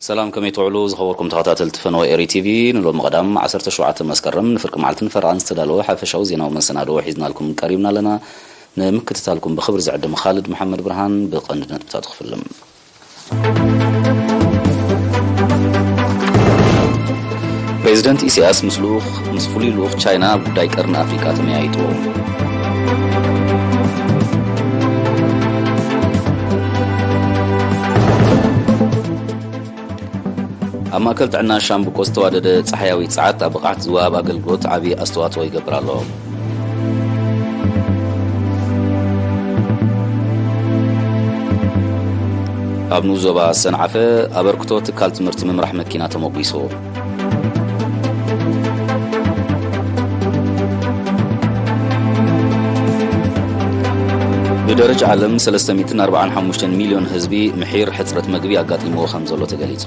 ሰላም፣ ከመይ ትውዕሉ ዝኸበርኩም ተኸታተልቲ ፈነወ ኤሪ ቲቪ? ንሎሚ ቀዳም ዓሰርተ ሸውዓተ መስከረም ንፍርቂ መዓልትን ፈረቓን ዝተዳለወ ሓፈሻዊ ዜናዊ መሰናድኦ ሒዝናልኩም ቀሪብና ኣለና። ንምክትታልኩም ብኽብሪ ዝዕድም ኻልድ መሓመድ ብርሃን። ብቐንዲ ነጥብታቱ ክፍልም። ፕሬዚደንት ኢሳያስ ምስ ልኡኽ፣ ምስ ፍሉይ ልኡኽ ቻይና ኣብ ጉዳይ ቀርኒ ኣፍሪቃ ተመያይጡ። ኣብ ማእከል ጥዕና ሻምብቆ ዝተዋደደ ጸሓያዊ ጸዓት ኣብ ብቕዓት ዝወሃብ ኣገልግሎት ዓቢ ኣስተዋጽኦ ይገብር ኣሎ። ኣብ ንኡስ ዞባ ሰንዓፈ ኣበርክቶ ትካል ትምህርቲ ምምራሕ መኪና ተመጒሱ። ብደረጃ ዓለም ሰለስተ ሚእትን ኣርባዓን ሓሙሽተን ሚልዮን ህዝቢ ምሒር ሕጽረት መግቢ ኣጋጢምዎ ከም ዘሎ ተገሊጹ።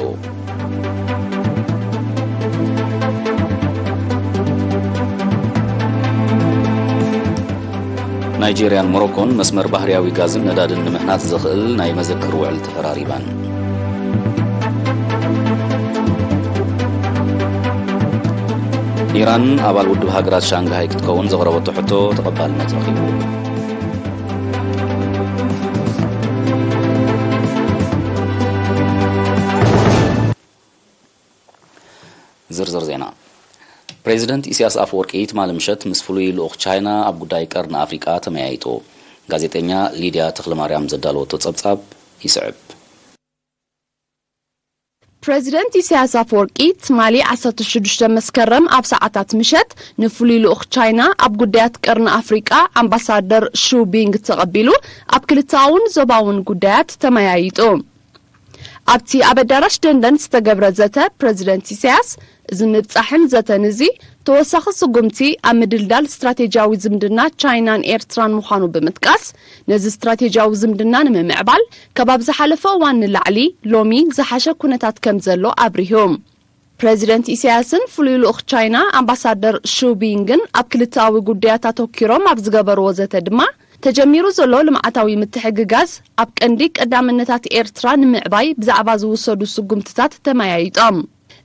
ናይጄርያን ሞሮኮን መስመር ባህርያዊ ጋዝን ነዳድን ንምህናጽ ዘኽእል ናይ መዘክር ውዕል ተፈራሪመን። ኢራን ኣባል ውድብ ሃገራት ሻንግሃይ ክትከውን ዘቕረበቶ ሕቶ ተቐባልነት ረኺቡ። ዝርዝር ዜና። ፕሬዚደንት ኢሳያስ ኣፈወርቂ ትማሊ ምሸት ምስ ፍሉይ ልኡኽ ቻይና ኣብ ጉዳይ ቀርኒ ኣፍሪቃ ተመያይጡ። ጋዜጠኛ ሊድያ ተኽለማርያም ዘዳለወቶ ጸብጻብ ይስዕብ። ፕሬዚደንት ኢሳያስ ኣፈወርቂ ትማሊ ዓሰርተ ሽዱሽተ መስከረም ኣብ ሰዓታት ምሸት ንፍሉይ ልኡኽ ቻይና ኣብ ጉዳያት ቀርኒ ኣፍሪቃ ኣምባሳደር ሹ ቢንግ ተቐቢሉ ኣብ ክልተኣውን ዞባውን ጉዳያት ተመያይጡ። ኣብቲ ኣብ ኣዳራሽ ደንደን ዝተገብረ ዘተ ፕሬዚደንት ኢሳያስ፣ እዚ ምብጻሕን ዘተን እዚ ተወሳኺ ስጉምቲ ኣብ ምድልዳል ስትራቴጂያዊ ዝምድና ቻይናን ኤርትራን ምዃኑ ብምጥቃስ፣ ነዚ ስትራቴጂያዊ ዝምድና ንምምዕባል ካብ ኣብ ዝሓለፈ እዋን ንላዕሊ ሎሚ ዝሓሸ ኩነታት ከም ዘሎ ኣብሪሁ። ፕሬዚደንት ኢሳያስን ፍሉይ ልኡኽ ቻይና ኣምባሳደር ሹ ቢንግን ኣብ ክልተኣዊ ጉዳያት ኣተኲሮም ኣብ ዝገበርዎ ዘተ ድማ፣ ተጀሚሩ ዘሎ ልምዓታዊ ምትሕግጋዝ ኣብ ቀንዲ ቀዳምነታት ኤርትራ ንምዕባይ ብዛዕባ ዝውሰዱ ስጉምትታት ተመያይጦም።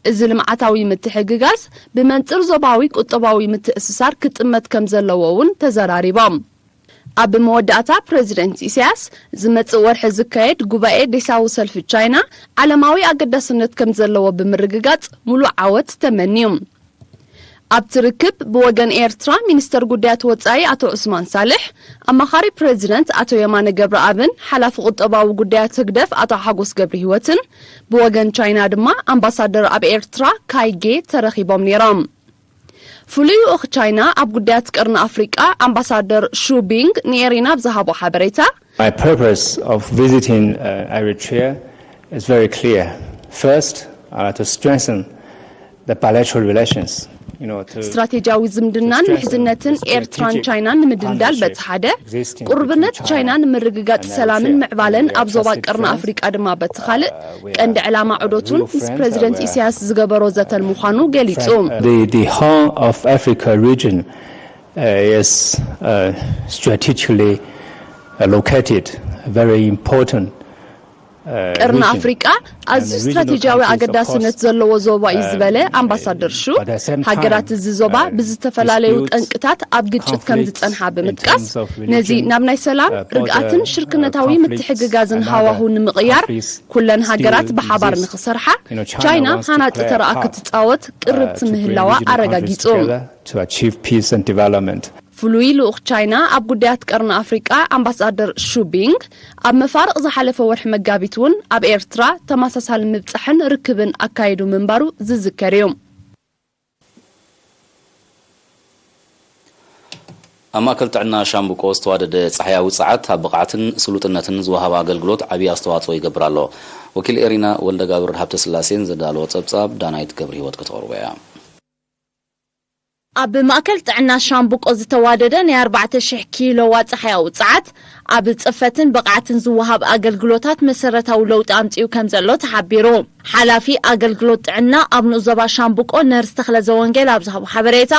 እዚ ልምዓታዊ ምትሕግጋዝ ብመንጽር ዞባዊ ቁጠባዊ ምትእስሳር ክጥመት ከም ዘለዎ እውን ተዘራሪቦም። ኣብ መወዳእታ ፕሬዚደንት ኢሳያስ፣ ዝመጽእ ወርሒ ዝካየድ ጉባኤ ዴሳዊ ሰልፊ ቻይና ዓለማዊ ኣገዳስነት ከም ዘለዎ ብምርግጋጽ፣ ሙሉእ ዓወት ተመንዩ። ኣብቲ ርክብ ብወገን ኤርትራ ሚኒስተር ጉዳያት ወጻኢ ኣቶ ዑስማን ሳልሕ፣ ኣማኻሪ ፕሬዚደንት ኣቶ የማነ ገብረኣብን ሓላፊ ቁጠባዊ ጉዳያት ህግደፍ ኣቶ ሓጎስ ገብረሂወትን፣ ብወገን ቻይና ድማ ኣምባሳደር ኣብ ኤርትራ ካይጌ ተረኺቦም ነይሮም። ፍሉይ ልኡኽ ቻይና ኣብ ጉዳያት ቀርኒ ኣፍሪቃ ኣምባሳደር ሹ ቢንግ ንኤሪና ኣብ ዝሃቦ ሓበሬታ፣ My purpose of visiting uh, Eritrea is very clear. First, uh, to strengthen the bilateral relations. You know, to ስትራቴጂያዊ ዝምድናን ምሕዝነትን ኤርትራን ቻይናን ንምድልዳል በቲ ሓደ፣ ቁርብነት ቻይና ንምርግጋጽ ሰላምን ምዕባለን ኣብ ዞባ ቀርኒ ኣፍሪቃ ድማ በቲ ካልእ፣ ቀንዲ ዕላማ ዑደቱን ምስ ፕሬዚደንት ኢሳያስ ዝገበሮ ዘተን ምዃኑ ገሊጹ። The, the Horn of Africa region uh, is uh, strategically uh, located, very important. Uh, ቀርኒ ኣፍሪቃ ኣዝዩ ስትራቴጂያዊ ኣገዳስነት ዘለዎ ዞባ እዩ ዝበለ ኣምባሳደር ሹ፣ ሃገራት እዚ ዞባ ብዝተፈላለዩ ጠንቅታት ኣብ ግጭት ከም ዝጸንሓ ብምጥቃስ፣ ነዚ ናብ ናይ ሰላም፣ ርግኣትን ሽርክነታዊ ምትሕግጋዝን ሃዋሁ ንምቕያር ኩለን ሃገራት ብሓባር ንኽሰርሓ ቻይና ሃናጺ ተረኣ ክትጻወት ቅርብቲ ምህላዋ ኣረጋጊጹ። To achieve peace and development. ፍሉይ ልኡኽ ቻይና ኣብ ጉዳያት ቀርኒ ኣፍሪቃ ኣምባሳደር ሹ ቢንግ፣ ኣብ መፋርቕ ዝሓለፈ ወርሒ መጋቢት እውን ኣብ ኤርትራ ተመሳሳሊ ምብጻሕን ርክብን ኣካይዱ ምንባሩ ዝዝከር እዩ። ኣብ ማእከል ጥዕና ሻምብቆ ዝተዋደደ ጸሓያዊ ጸዓት ኣብ ብቕዓትን ስሉጥነትን ዝወሃብ ኣገልግሎት ዓብዪ ኣስተዋጽኦ ይገብር ኣሎ። ወኪል ኤሪና ወልደጋብር ሃብተስላሴን ዘዳለዎ ጸብጻብ ዳናይት ገብረ ህይወት ከተቕርቦ እያ። ኣብ ማእከል ጥዕና ሻምብቆ ዝተዋደደ ናይ ኣርባዕተ ሽሕ ኪሎ ዋት ጸሓያዊ ጸዓት ኣብ ጽፈትን ብቕዓትን ዝወሃብ ኣገልግሎታት መሰረታዊ ለውጢ ኣምጺኡ ከም ዘሎ ተሓቢሩ። ሓላፊ ኣገልግሎት ጥዕና ኣብ ንኡስ ዞባ ሻምብቆ ነርስ ተኽለ ዘወንጌል ኣብ ዝሃቦ ሓበሬታ፣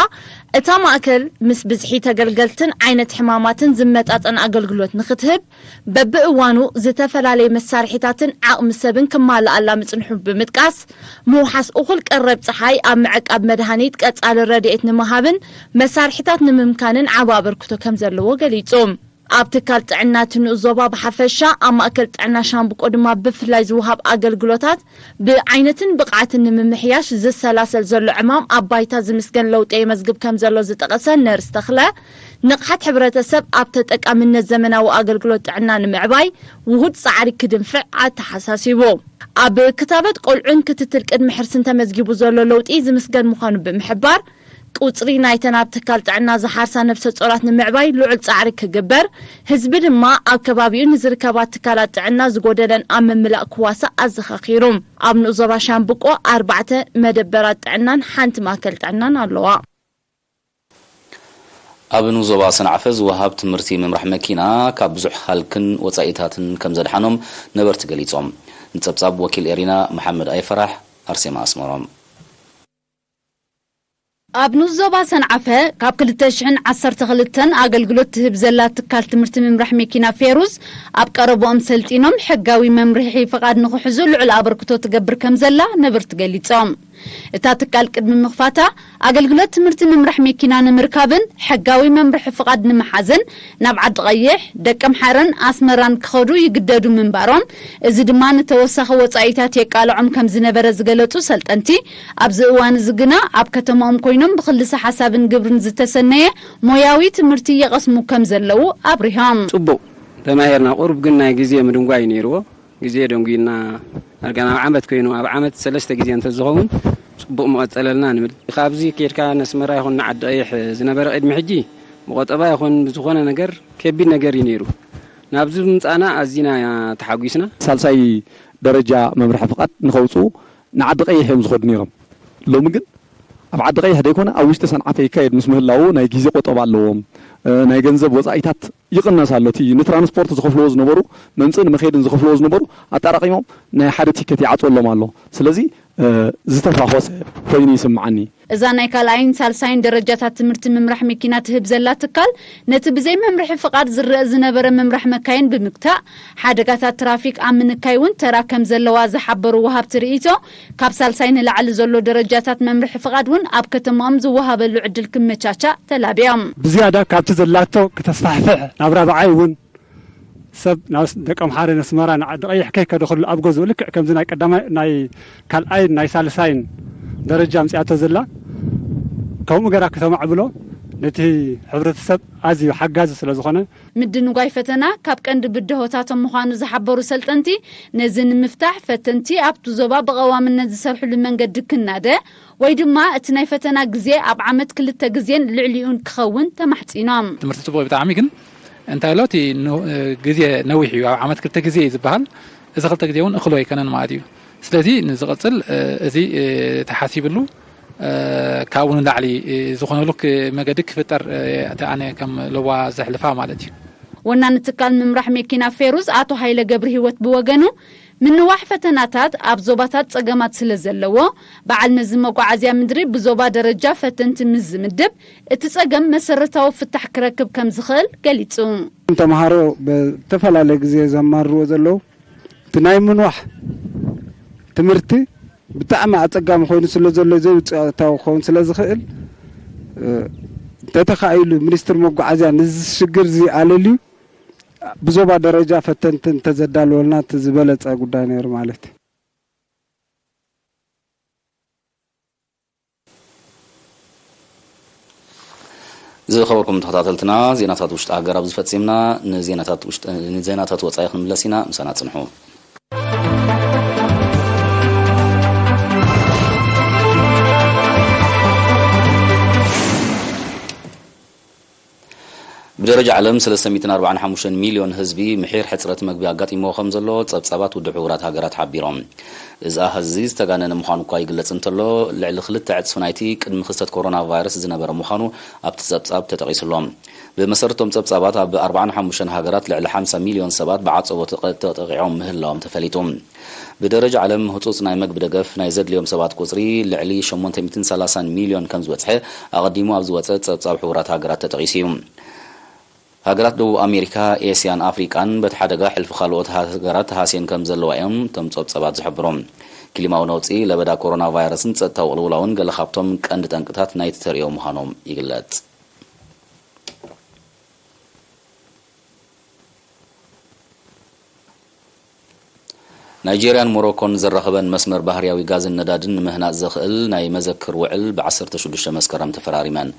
እታ ማእከል ምስ ብዝሒ ተገልገልትን ዓይነት ሕማማትን ዝመጣጠን ኣገልግሎት ንኽትህብ በብእዋኑ ዝተፈላለየ መሳርሒታትን ዓቕሚ ሰብን ክማልኣላ ምጽንሑ ብምጥቃስ፣ ምውሓስ እኹል ቀረብ ጸሓይ ኣብ ምዕቃብ መድሃኒት ቀጻሊ ረድኤት ንምሃብን መሳርሒታት ንምምካንን ዓቢ ኣበርክቶ ከም ዘለዎ ገሊጹ። ኣብ ትካል ጥዕና እቲ ንኡስ ዞባ ብሓፈሻ፣ ኣብ ማእከል ጥዕና ሻምብቆ ድማ ብፍላይ ዝወሃብ ኣገልግሎታት ብዓይነትን ብቕዓትን ንምምሕያሽ ዝሰላሰል ዘሎ ዕማም ኣብ ባይታ ዝምስገን ለውጢ የመዝግብ ከም ዘሎ ዝጠቐሰ ነርስ ተኽለ፣ ንቕሓት ሕብረተሰብ ኣብ ተጠቃምነት ዘመናዊ ኣገልግሎት ጥዕና ንምዕባይ ውሁድ ጻዕሪ ክድንፍዕ ኣተሓሳሲቡ። ኣብ ክታበት ቆልዑን ክትትል ቅድሚ ሕርስን ተመዝጊቡ ዘሎ ለውጢ ዝምስገን ምዃኑ ብምሕባር፣ ቁጽሪ ናይተን ኣብ ትካል ጥዕና ዝሓርሳ ነፍሰ ጾራት ንምዕባይ ልዑል ጻዕሪ ክግበር፣ ህዝቢ ድማ ኣብ ከባቢኡ ንዝርከባ ትካላት ጥዕና ዝጎደለን ኣብ ምምላእ ክዋሳእ ኣዘኻኺሩ። ኣብ ንኡስ ዞባ ሻምብቆ ኣርባዕተ መደበራት ጥዕናን ሓንቲ ማእከል ጥዕናን ኣለዋ። ኣብ ንኡስ ዞባ ሰንዓፈ ዝወሃብ ትምህርቲ ምምራሕ መኪና ካብ ብዙሕ ሃልክን ወጻኢታትን ከም ዘድሓኖም ነበርቲ ገሊጾም። ንጸብጻብ ወኪል ኤሪና መሓመድ ኣይፈራሕ፣ ኣርሴማ ኣስመሮም። ኣብ ንኡስ ዞባ ሰንዓፈ ካብ ክልተ ሽሕን ዓሰርተ ክልተን ኣገልግሎት ትህብ ዘላ ትካል ትምህርቲ ምምራሕ መኪና ፌሩዝ፣ ኣብ ቀረብኦም ሰልጢኖም ሕጋዊ መምርሒ ፍቓድ ንኽሕዙ ልዑል ኣበርክቶ ትገብር ከም ዘላ ነበርቲ ገሊጾም። እታ ትካል ቅድሚ ምኽፋታ ኣገልግሎት ትምህርቲ ምምራሕ መኪና ንምርካብን ሕጋዊ መምርሒ ፍቓድ ንምሓዝን ናብ ዓዲ ቀይሕ፣ ደቀምሓረን ኣስመራን ክኸዱ ይግደዱ ምንባሮም፣ እዚ ድማ ንተወሳኺ ወጻኢታት የቃልዖም ከም ዝነበረ ዝገለጹ ሰልጠንቲ፣ ኣብዚ እዋን እዚ ግና ኣብ ከተማኦም ኮይኖም ብክልሰ ሓሳብን ግብርን ዝተሰነየ ሞያዊ ትምህርቲ ይቐስሙ ከም ዘለዉ ኣብሪሆም። ጽቡቕ ተማሂርና፣ ቁሩብ ግን ናይ ግዜ ምድንጓይ ነይርዎ። ግዜ ደንጉይና፣ ዳርጋ ናብ ዓመት ኮይኑ፣ ኣብ ዓመት ሰለስተ ግዜ እንተዝኸውን ጽቡቕ ምቐጸለልና ንብል። ካብዚ ኬድካ ነስመራ ይኹን ንዓዲ ቀይሕ ዝነበረ ቅድሚ ሕጂ ብቆጠባ ይኹን ብዝኾነ ነገር ከቢድ ነገር እዩ ነይሩ። ናብዚ ብምጻና ኣዚና ተሓጒስና። ሳልሳይ ደረጃ መምርሒ ፍቓድ ንኸውጽኡ ንዓዲ ቀይሕ እዮም ዝኸዱ ነይሮም። ሎሚ ግን ኣብ ዓዲ ቀይሕ ደይኮነ ኣብ ውሽጢ ሰንዓፈ ይካየድ ምስ ምህላዉ ናይ ግዜ ቆጠባ ኣለዎም። እ፣ ናይ ገንዘብ ወጻኢታት ይቕነስ ኣሎ። እቲ ንትራንስፖርት ዝኸፍልዎ ዝነበሩ፣ መምጽእን መኸይድን ዝኸፍልዎ ዝነበሩ ኣጠራቒሞም ናይ ሓደ ቲኬት ይዓጽወሎም ኣሎ። ስለዚ፣ እ፣ ዝተፋኾሰ ኮይኑ ይስምዓኒ። እዛ ናይ ካልኣይን ሳልሳይን ደረጃታት ትምህርቲ ምምራሕ መኪና ትህብ ዘላ ትካል፣ ነቲ ብዘይ መምርሒ ፍቓድ ዝረአ ዝነበረ ምምራሕ መካይን ብምግታእ፣ ሓደጋታት ትራፊክ ኣብ ምንካይ እውን ተራ ከም ዘለዋ ዝሓበሩ ወሃብቲ ርእይቶ፣ ካብ ሳልሳይ ንላዕሊ ዘሎ ደረጃታት መምርሒ ፍቓድ እውን ኣብ ከተማኦም ዝወሃበሉ ዕድል ክመቻቻእ ተላቢዮም። ብዝያዳ ካብቲ ዘላቶ ክተስፋሕፍሕ፣ ናብ ራብዓይ እውን ሰብ ናብ ደቀምሓረ፣ ነስመራ፣ ንዓዲ ቀይሕ ከይከደ ከሎ ኣብ ገዝኡ ልክዕ ከምዚ ናይ ቀዳማይ፣ ናይ ካልኣይን ናይ ሳልሳይን ደረጃ ኣምጺኣቶ ዘላ፣ ከምኡ ገራ ክተማዕብሎ ነቲ ሕብረተሰብ ኣዝዩ ሓጋዚ ስለ ዝኾነ። ምድንጓይ ፈተና ካብ ቀንዲ ብድሆታቶም ምዃኑ ዝሓበሩ ሰልጠንቲ፣ ነዚ ንምፍታሕ ፈተንቲ ኣብቲ ዞባ ብቐዋምነት ዝሰርሕሉ መንገዲ ክናደ ወይ ድማ እቲ ናይ ፈተና ግዜ ኣብ ዓመት ክልተ ግዜን ልዕሊኡን ክኸውን ተማሕጺኖም። ትምህርቲ ጽቡቕ እዩ ብጣዕሚ፣ ግን እንታይ ኣሎ እቲ ን-፣ ግዜ ነዊሕ እዩ፣ ኣብ ዓመት ክልተ ግዜ እዩ ዝበሃል። እዚ ክልተ ግዜ እውን እኽሎ ኣይከነን ማለት እዩ። ስለዚ ንዝቕጽል፣ እ፣ እዚ፣ እ፣ ተሓሲብሉ፣ እ፣ ካብኡ ንላዕሊ፣ እ፣ ዝኾነሉ ክ-፣ መገዲ ክፍጠር፣ እ፣ እቲ ኣነ ከም ለዋ ዘሕልፋ ማለት እዩ። ወናኒ ትካል ምምራሕ መኪና ፌሩዝ ኣቶ ሃይለ ገብረ ህይወት ብወገኑ፣ ምንዋሕ ፈተናታት ኣብ ዞባታት ጸገማት ስለ ዘለዎ፣ በዓል መዚ መጓዓዝያ ምድሪ ብዞባ ደረጃ ፈተንቲ ምስ ዝምድብ፣ እቲ ጸገም መሰረታዊ ፍታሕ ክረክብ ከም ዝኽእል ገሊጹ። ተምሃሮ ብዝተፈላለየ ግዜ ዘማርርዎ ዘለዉ፣ እቲ ናይ ምንዋሕ ትምህርቲ ብጣዕሚ ኣጸጋሚ ኮይኑ ስለ ዘሎ፣ ዘይውጽኢታዊ ክኸውን ስለ ዝኽእል፣ እ፣ እንተተኻኢሉ ሚኒስትሪ መጓዓዝያ ነዚ ሽግር እዚ ኣለልዩ ብዞባ ደረጃ ፈተንቲ እንተዘዳልወልና እቲ ዝበለጸ ጉዳይ ነይሩ ማለት እዩ። ዝኸበርኩም ተኸታተልትና፣ ዜናታት ውሽጢ ሃገር ኣብዚ ፈጺምና። ንዜናታት ውሽጢ፣ ንዜናታት ወጻኢ ክንምለስ ኢና። ምሳና ጽንሑ። ብደረጃ ዓለም ሰለስተ ሚእትን ኣርባዓን ሓሙሽተን ሚልዮን ህዝቢ ምሒር ሕጽረት መግቢ ኣጋጢሞ ከም ዘሎ ጸብጻባት ውድብ ሕቡራት ሃገራት ሓቢሮም። እዚ ኣሃዝ እዚ ዝተጋነነ ምዃኑ እኳ ይግለጽ እንተሎ፣ ልዕሊ ክልተ ዕጽፊ ናይቲ ቅድሚ ክስተት ኮሮና ቫይረስ ዝነበረ ምዃኑ ኣብቲ ጸብጻብ ተጠቒሱ ኣሎ። ብመሰረቶም ጸብጻባት፣ ኣብ ኣርባዓን ሓሙሽተን ሃገራት ልዕሊ ሓምሳ ሚልዮን ሰባት ብዓጸቦ ተጠ-፣ ተጠቒዖም ምህላዎም ተፈሊጡ። ብደረጃ ዓለም ህጹጽ ናይ መግቢ ደገፍ ናይ ዘድልዮም ሰባት ቁጽሪ ልዕሊ ሸሞንተ ሚእትን ሰላሳን ሚልዮን ከም ዝበጽሐ ኣቐዲሙ ኣብ ዝወጸ ጸብጻብ ሕቡራት ሃገራት ተጠቒሱ እዩ። ሃገራት ደቡብ ኣሜሪካ፣ ኤስያን ኣፍሪቃን በቲ ሓደጋ ሕልፊ ካልኦት ሃገራት ተሃስየን ከም ዘለዋ እዮም እቶም ጸብጻባት ዝሕብሩ። ክሊማዊ ነውጺ፣ ለበዳ ኮሮና ቫይረስን ጸጥታዊ ቅልውላውን ገለ ካብቶም ቀንዲ ጠንቅታት ናይቲ ተርእዮ ምዃኖም ይግለጽ። ናይጄርያን ሞሮኮን ዘራኽበን መስመር ባህርያዊ ጋዝን ነዳድን ንምህናጽ ዘኽእል ናይ መዘክር ውዕል ብ ዓሰርተ ሽዱሽተ መስከረም ተፈራሪመን።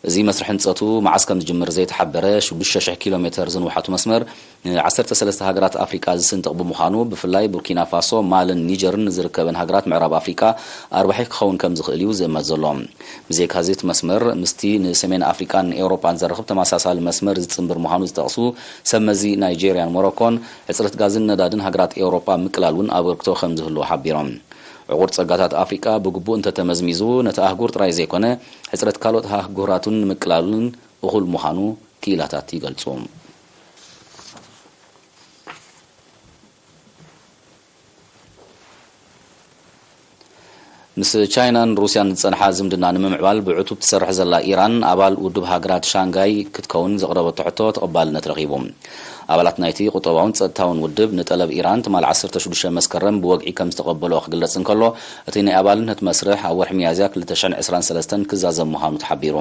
እዚ መስርሕ ህንጸቱ መዓስ ከም ዝጅምር ዘይተሓበረ ሽዱሽተ ሽሕ ኪሎ ሜተር ዝንውሓቱ መስመር፣ ን ዓሰርተ ሰለስተ ሃገራት ኣፍሪቃ ዝስንጥቕ ብምዃኑ፣ ብፍላይ ቡርኪና ፋሶ፣ ማልን ኒጀርን ንዝርከበን ሃገራት ምዕራብ ኣፍሪቃ ኣርባሒ ክኸውን ከም ዝኽእል እዩ ዝእመት ዘሎ። ብዘይካዚ፣ እቲ መስመር ምስቲ ንሰሜን ኣፍሪቃን ኤውሮጳን ዘራኽብ ተመሳሳሊ መስመር ዝጽንብር ምዃኑ ዝጠቕሱ ሰብ መዚ ናይጄርያን ሞሮኮን፣ ሕጽረት ጋዝን ነዳድን ሃገራት ኤውሮጳ ምቅላል እውን ኣበርክቶ ከም ዝህልዎ ሓቢሮም። ዕቑር ጸጋታት ኣፍሪቃ ብግቡእ እንተተመዝሚዙ፣ ነቲ ኣህጉር ጥራይ ዘይኮነ፣ ሕጽረት ካልኦት ኣህጉራትን ንምቅላልን እኹል ምዃኑ ክኢላታት ይገልጹ። ምስ ቻይናን ሩስያን ዝጸንሓ ዝምድና ንምምዕባል ብዕቱብ ትሰርሕ ዘላ ኢራን፣ ኣባል ውድብ ሃገራት ሻንጋይ ክትከውን ዘቕረበቶ ሕቶ ተቐባልነት ረኺቡ። ኣባላት ናይቲ ቁጠባውን ጸጥታውን ውድብ፣ ንጠለብ ኢራን ትማል ዓሰርተ ሽዱሽተ መስከረም ብወግዒ ከም ዝተቐበሎ ክግለጽ እንከሎ፣ እቲ ናይ ኣባልነት መስርሕ ኣብ ወርሒ ሚያዝያ ክልተ ሽሕን ዕስራን ሰለስተን ክዛዘም ምዃኑ ተሓቢሩ።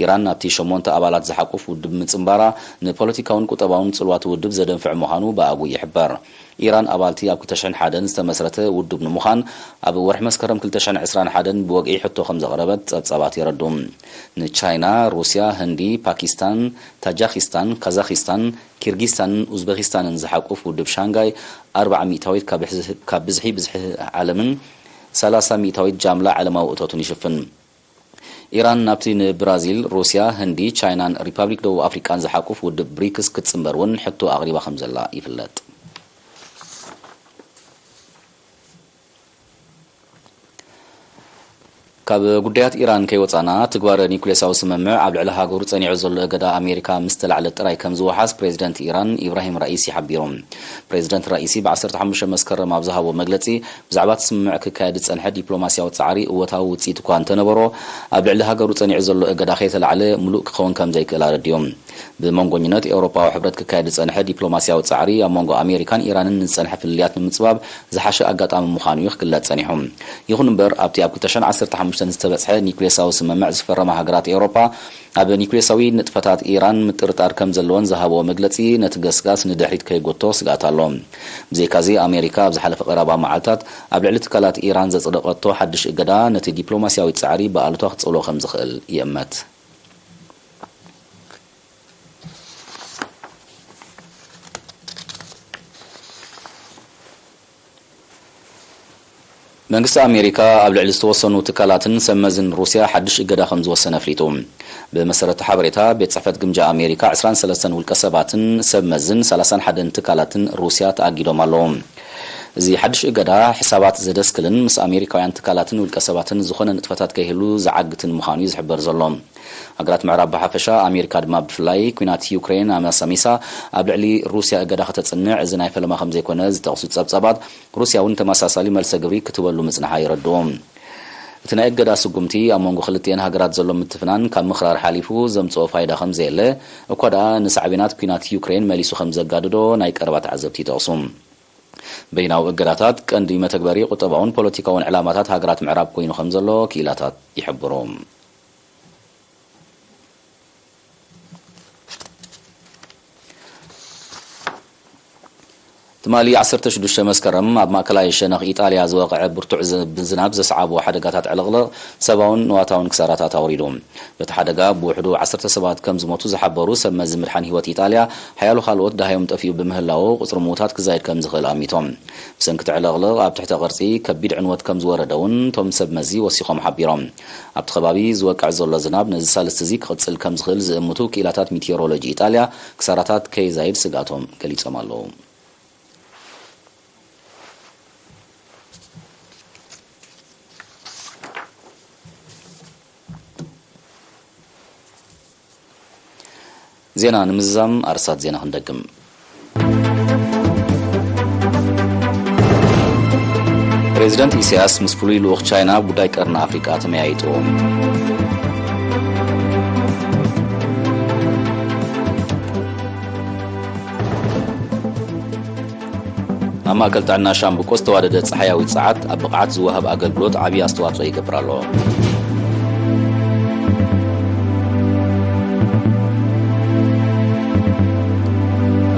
ኢራን ናብቲ ሸሞንተ ኣባላት ዝሓቁፍ ውድብ ምጽንባራ፣ ንፖለቲካውን ቁጠባውን ጽልዋት ውድብ ዘደንፍዕ ምዃኑ ብኣግኡ ይሕበር። ኢራን ኣባልቲ ኣብ ክልተ ሽሕን ሓደን ዝተመስረተ ውድብ ንምዃን፣ ኣብ ወርሒ መስከረም ክልተ ሽሕን ዕስራን ሓደን ብወግዒ ሕቶ ከም ዘቕረበት ጸብጻባት የረድኡ። ንቻይና፣ ሩስያ፣ ህንዲ፣ ፓኪስታን፣ ታጃኪስታን፣ ካዛኪስታን፣ ኪርጊስታንን ኡዝበኪስታንን ዝሓቁፍ ውድብ ሻንጋይ፣ ኣርብዓ ሚእታዊት ካብ ብዝሒ፣ ካብ ብዝሒ ብዝሒ ዓለምን ሰላሳ ሚእታዊት ጃምላ ዓለማዊ እቶቱን ይሽፍን። ኢራን ናብቲ ንብራዚል፣ ሩስያ፣ ህንዲ፣ ቻይናን ሪፓብሊክ ደቡብ ኣፍሪቃን ዝሓቁፍ ውድብ ብሪክስ ክትጽንበር እውን ሕቶ ኣቕሪባ ከም ዘላ ይፍለጥ። ካብ ጉዳያት ኢራን ከይወጻና፣ ትግባረ ኒውክሌሳዊ ስምምዕ ኣብ ልዕሊ ሃገሩ ጸኒዑ ዘሎ እገዳ ኣሜሪካ ምስ ተላዕለ ጥራይ ከም ዝወሓስ ፕሬዚደንት ኢራን ኢብራሂም ራኢሲ ሓቢሩ። ፕሬዚደንት ራኢሲ ብ ዓሰርተ ሓሙሽተ መስከረም ኣብ ዝሃቦ መግለጺ፣ ብዛዕባ እቲ ስምምዕ ክካየድ ዝጸንሐ ዲፕሎማስያዊ ጻዕሪ እወታዊ ውጽኢት እኳ እንተነበሮ፣ ኣብ ልዕሊ ሃገሩ ጸኒዑ ዘሎ እገዳ ከይተላዕለ ምሉእ ክኸውን ከም ዘይክእል ኣረዲኡ። ብመንጎኝነት ኤውሮጳዊ ሕብረት ክካየድ ዝጸንሐ ዲፕሎማስያዊ ጻዕሪ፣ ኣብ መንጎ ኣሜሪካን ኢራንን ንዝጸንሐ ፍልልያት ንምጽባብ ዝሓሸ ኣጋጣሚ ምዃኑ እዩ ክግለጽ ጸኒሑ። ይኹን እምበር፣ ኣብቲ ኣብ ክልተ ሽሕን ዓሰርተ ሓሙሽተን ዝተበጽሐ ኒውክሌሳዊ ስምምዕ ዝፈረማ ሃገራት ኤውሮጳ፣ ኣብ ኒውክሌሳዊ ንጥፈታት ኢራን ምጥርጣር ከም ዘለወን ዝሃብኦ መግለጺ፣ ነቲ ገስጋስ ንድሕሪት ከይጎቶ ስግኣት ኣሎ። ብዘይካዚ፣ ኣሜሪካ ኣብ ዝሓለፈ ቀረባ መዓልታት ኣብ ልዕሊ ትካላት ኢራን ዘጽደቐቶ ሓድሽ እገዳ፣ ነቲ ዲፕሎማስያዊ ጻዕሪ ብኣሉታ ክጽዕሎ ከም ዝኽእል ይእመት። መንግስቲ ኣሜሪካ ኣብ ልዕሊ ዝተወሰኑ ትካላትን ሰብ መዝን ሩስያ ሓድሽ እገዳ ከም ዝወሰነ ኣፍሊጡ። ብመሰረት ሓበሬታ ቤት ጽሕፈት ግምጃ ኣሜሪካ፣ ዕስራን ሰለስተን ውልቀ ሰባትን ሰብ መዝን ሰላሳን ሓደን ትካላትን ሩስያ ተኣጊዶም ኣለዉ። እዚ ሓድሽ እገዳ፣ ሕሳባት ዘደስክልን ምስ ኣሜሪካውያን ትካላትን ውልቀ ሰባትን ዝኾነ ንጥፈታት ከይህሉ ዝዓግትን ምዃኑ እዩ ዝሕበር ዘሎ። ሃገራት ምዕራብ ብሓፈሻ፣ ኣሜሪካ ድማ ብፍላይ፣ ኲናት ዩክሬን ኣመሳሚሳ ኣብ ልዕሊ ሩስያ እገዳ ከተጽንዕ እዚ ናይ ፈለማ ከም ዘይኮነ ዝጠቕሱ ጸብጻባት፣ ሩስያ እውን ተመሳሳሊ መልሰ ግብሪ ክትህበሉ ምጽንሓ የረድኡ። እቲ ናይ እገዳ ስጉምቲ፣ ኣብ መንጎ ክልቲኤን ሃገራት ዘሎ ምትፍናን ካብ ምኽራር ሓሊፉ ዘምጽኦ ፋይዳ ከም ዘየለ፣ እኳ ደኣ ንሳዕቤናት ኲናት ዩክሬን መሊሱ ከም ዘጋድዶ ናይ ቀረባ ተዓዘብቲ ይጠቕሱ። በይናዊ እገዳታት ቀንዲ መተግበሪ ቁጠባውን ፖለቲካውን ዕላማታት ሃገራት ምዕራብ ኮይኑ ከም ዘሎ ክኢላታት ይሕብሩ። ትማሊ ዓሰርተ ሽዱሽተ መስከረም ኣብ ማእከላይ ሸነኽ ኢጣልያ ዝወቕዐ ብርቱዕ ዝ-፣ ዝናብ ዘስዓቦ ሓደጋታት ዕልቕልቕ ሰብኣውን ንዋታውን ክሳራታት ኣውሪዱ። በቲ ሓደጋ ብውሕዱ ዓሰርተ ሰባት ከም ዝሞቱ ዝሓበሩ ሰብ መዚ ምድሓን ህይወት ኢጣልያ፣ ሓያሎ ካልኦት ደሃዮም ጠፊኡ ብምህላዉ ቁጽሪ ምዉታት ክዛይድ ከም ዝኽእል ኣሚቶም። ብሰንኪ እቲ ዕልቕልቕ ኣብ ትሕተ ቅርጺ ከቢድ ዕንወት ከም ዝወረደ እውን እቶም ሰብ መዚ ወሲኾም ሓቢሮም። ኣብቲ ከባቢ ዝወቅዕ ዘሎ ዝናብ ነዚ ሳልስቲ እዚ ክቕጽል ከም ዝኽእል ዝእምቱ ክኢላታት ሚቲዮሮሎጂ ኢጣልያ ክሳራታት ከይዛይድ ስግኣቶም ገሊጾም ኣለዉ። ዜና ንምዝዛም ኣርሳት ዜና ክንደግም። ፕሬዚደንት ኢሳያስ ምስ ፍሉይ ልኡኽ ቻይና ኣብ ጉዳይ ቀርኒ ኣፍሪቃ ተመያይጡ። ኣብ ማእከል ጥዕና ሻምብቆ ዝተዋደደ ጸሓያዊት ሰዓት ኣብ ብቕዓት ዝወሃብ ኣገልግሎት ዓብዪ ኣስተዋጽኦ ይገብር ኣሎ።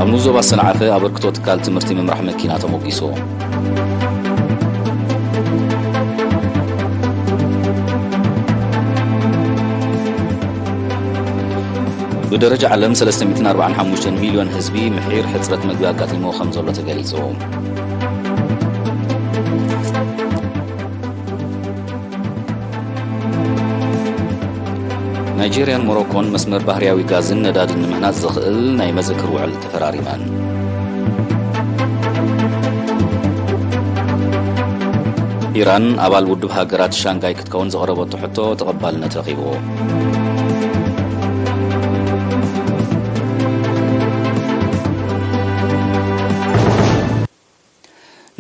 ኣብ ንኡስ ዞባ ሰንዓፈ ኣበርክቶ ትካል ትምህርቲ ምምራሕ መኪና ተሞጊሱ። ብደረጃ ዓለም ሰለስተ ሚእትን ኣርባዓን ሓሙሽተን ሚልዮን ህዝቢ ምሒር ሕጽረት መግቢ ኣጋጢሞ ከም ዘሎ ተገሊጹ። ናይጄርያን ሞሮኮን መስመር ባህርያዊ ጋዝን ነዳድን ንምህናጽ ዘኽእል ናይ መዘክር ውዕል ተፈራሪመን። ኢራን ኣባል ውድብ ሃገራት ሻንጋይ ክትከውን ዘቕረበቶ ሕቶ ተቐባልነት ረኺቡ።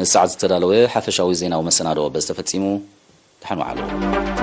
ንሰዓት ዝተዳለወ ሓፈሻዊ ዜናዊ መሰናዶ በዚ ተፈጺሙ። ደሓን ዋዕሉ።